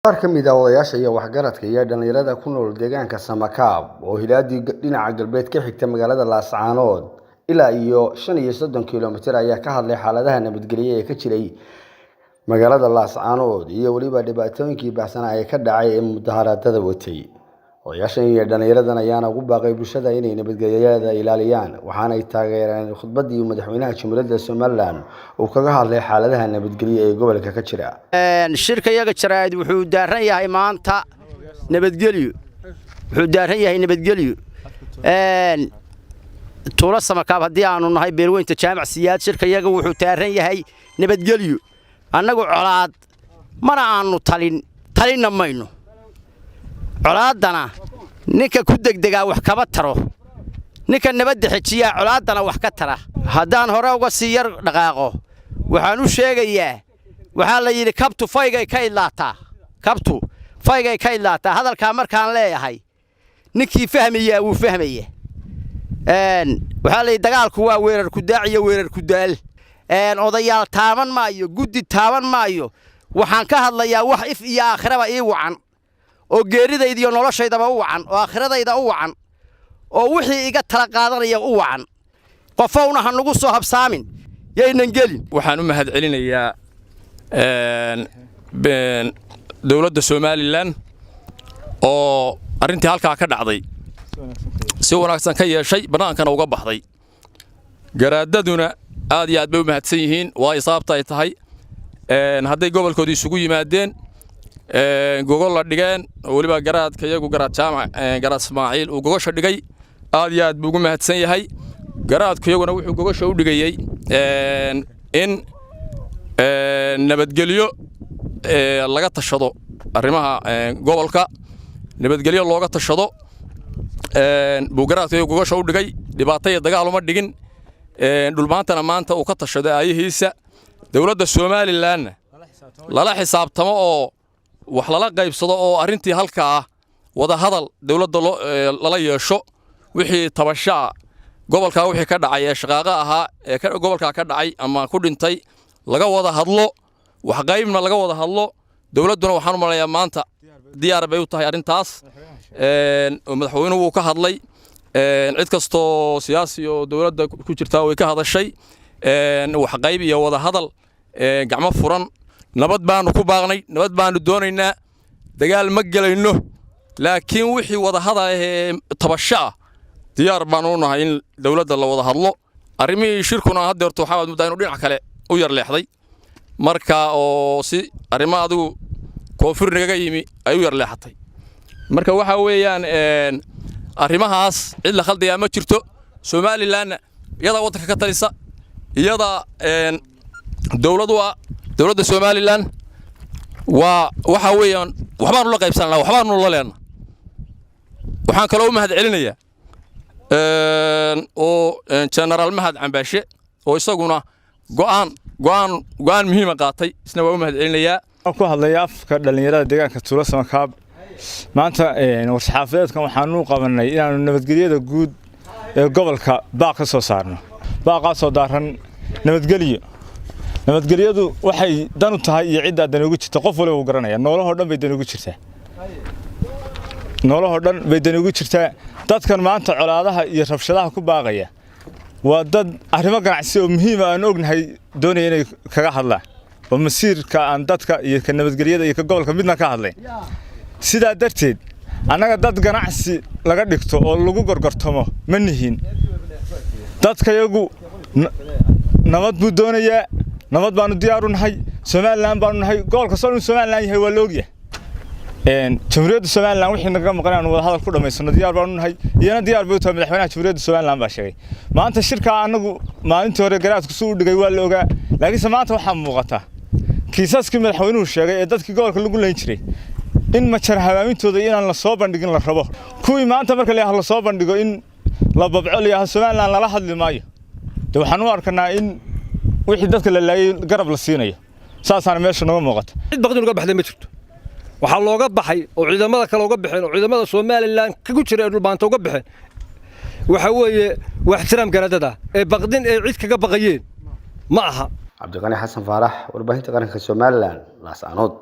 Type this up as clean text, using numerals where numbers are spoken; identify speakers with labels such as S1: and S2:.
S1: Qaar ka mid ah odayaasha iyo waxgaradka iyo dhalinyarada ku nool deegaanka Samakaab oo hilaadii dhinaca galbeed ka xigta magaalada Laascaanood ilaa iyo 35 kiiloomitir ayaa ka hadlay xaaladaha nabadgelyo ee ka jiray magaalada Laascaanood iyo weliba dhibaatooyinkii baahsanaa ee ka dhacay ee mudaharaadada watay. Odayaashan iyo dhalinyaradan ayaana ugu baaqay bulshada inay nabadgelyada ilaaliyaan, waxaana ay taageereen khudbadii madaxweynaha Jamhuuriyadda Somalilan uu kaga hadlay xaaladaha nabadgelyo ee gobolka ka jira.
S2: Shirka yaga jaraa'id wuxuu daaran yahay maanta nabadgelyo, wuxuu daaran yahay nabadgelyo. Tuulo Samakaab haddii aanu nahay beelweynta Jaamac Siyaad, shirka yaga wuxuu daaran yahay nabadgelyo. Annagu colaad mana aanu talin, talinna mayno. Colaaddana ninka ku degdegaa wax kama taro, ninka nabadda xejiyaa colaaddana wax ka tara. Haddaan hore uga sii yar dhaqaaqo, waxaan u sheegayaa, waxaa la yidhi kabtu faygay ka idlaataa, kabtu faygay ka idlaataa. Hadalkaa markaan leeyahay, ninkii fahmayaa wuu fahmaya. Waxaa la yidhi dagaalku waa weerar kudaac iyo weerar kudaal. Odayaal taaban maayo, guddi taaban maayo. Waxaan ka hadlayaa wax if iyo aakhiraba ii wacan, oo geeridayda iyo noloshaydaba u wacan, oo aakhiradayda u wacan, oo wixii iga tala qaadanaya u wacan. Qofowna ha nagu soo habsaamin, yaynan gelin.
S3: Waxaan u mahad celinayaa dowladda Somalilan oo arrintii halkaa ka dhacday si wanaagsan ka yeeshay, bannaankana uga baxday. Garaadaduna aad iyo aad bay u mahadsan yihiin, waayo sababta ay tahay hadday gobolkoodii isugu yimaadeen, gogol la dhigeen, oo weliba garaadka iyagu, Garaad Jaamac Garaad Ismaaciil, uu gogosha dhigay, aad iyo aad buu ugu mahadsan yahay. Garaadku iyaguna wuxuu gogosha u dhigayey in nabadgelyo laga tashado, arrimaha gobolka nabadgelyo looga tashado buu garaadku iyagu gogosha u dhigay. Dhibaato iyo dagaal uma dhigin. Dhulmaantana maanta uu ka tashado aayihiisa, dowladda Somalilanna lala xisaabtamo oo wax lala qaybsado, oo arrintii halkaa wadahadal dowladda lala yeesho. Wixii tabashaa gobolkaa, wixii ka dhacay ee shaqaaqa ahaa ee gobolkaa ka dhacay ama ku dhintay, laga wada hadlo, wax qaybna laga wada hadlo. Dowladduna waxaan u malayaa maanta diyaar bay u tahay arrintaas. Madaxweynuhu wuu ka hadlay, cid kastoo siyaasi oo dowladda ku jirtaa way ka hadashay. Wax qayb iyo wada hadal gacmo furan, nabad baanu ku baaqnay, nabad baanu doonaynaa, dagaal ma gelayno. Laakiin wixii wada hadal ee tabasho ah diyaar baanu u nahay in dowladda la wada hadlo. Arrimihii shirkuna haddeerto waxaa muddaa inuu dhinac kale u yar leexday, marka oo si arrimo adigu koonfur nagaga yimi ay u yar leexatay. Marka waxaa weeyaan arrimahaas cid la khaldayaa ma jirto. Somalilanna iyadaa waddanka ka talisa, iyadaa dowlad u ah. Dowladda Somalilan waa waxaa weeyaan waxbaanu la qaybsananaa, waxbaanu la leenna. Waxaan kaloo u mahad celinayaa oo Jenaraal Mahad Cambaashe oo isaguna go'aan muhiima qaatay, isna waa u mahad celinayaa.
S4: Ku hadlaya afka dhallinyarada deegaanka Tuulo Samakaab, maanta war-saxaafadeedkan waxaanu qabanay inaanu nabadgelyada guud ee gobolka baaq ka soo saarno, baaqaasoo daaran nabadgelyo. Nabadgelyadu waxay dan u tahay iyo ciddaa dan ugu jirta qof waliba uu garanaya. Noolahoo dhan bay dan ugu jirtaa, noolahoo dhan bay dan ugu jirtaa. Dadkan maanta colaadaha iyo rabshadaha ku baaqaya waa dad arrimo ganacsi oo muhiima aan ognahay doonaya inay kaga hadlaan, oo masiirka aan dadka iyo ka nabadgelyada iyo ka gobolka midna ka hadlayn. Sidaa darteed annaga dad ganacsi laga dhigto oo lagu gorgortamo ma nihin. Dadkayagu nabad buu doonayaa, nabad baanu diyaar u nahay. Somalilan baanu nahay, gobolka soo inuu Somalilan yahay waa la ogyahay. Jamhuuriyadda Somalilan wixii naga maqan aanu wada hadal ku dhammaysano diyaar baanu nahay, iyana diyaar bay u tahay. Madaxweynaha Jamhuuriyadda Somalilan baa sheegay maanta shirkaa. Annagu maalintii hore garaadku si u dhigay waa la ogaa, laakiinse maanta waxaa muuqata kiisaskii madaxweynuhu sheegay ee dadkii gobolka lagu layn jiray in majar habaamintooda inaan la soo bandhigin la rabo. Kuwii maanta marka la la soo bandhigo in la babco, la yidhaahdo Somalilan lala hadli maayo, de waxaan u arkanaa in wixii dadka la laayay garab la siinayo. Saasaana meesha nooga muuqata.
S5: Cid baqdin uga baxday ma jirto. Waxaa looga baxay oo ciidamada kale uga baxeen oo ciidamada Somalilan kagu jira ee Dhulbaanta uga baxeen waxa weeye waa ixtiraam garaadada ee baqdin ee cid kaga baqayeen ma aha.
S1: Cabdiqani Xasan Faarax, warbaahinta qaranka Somalilan, Laascaanood.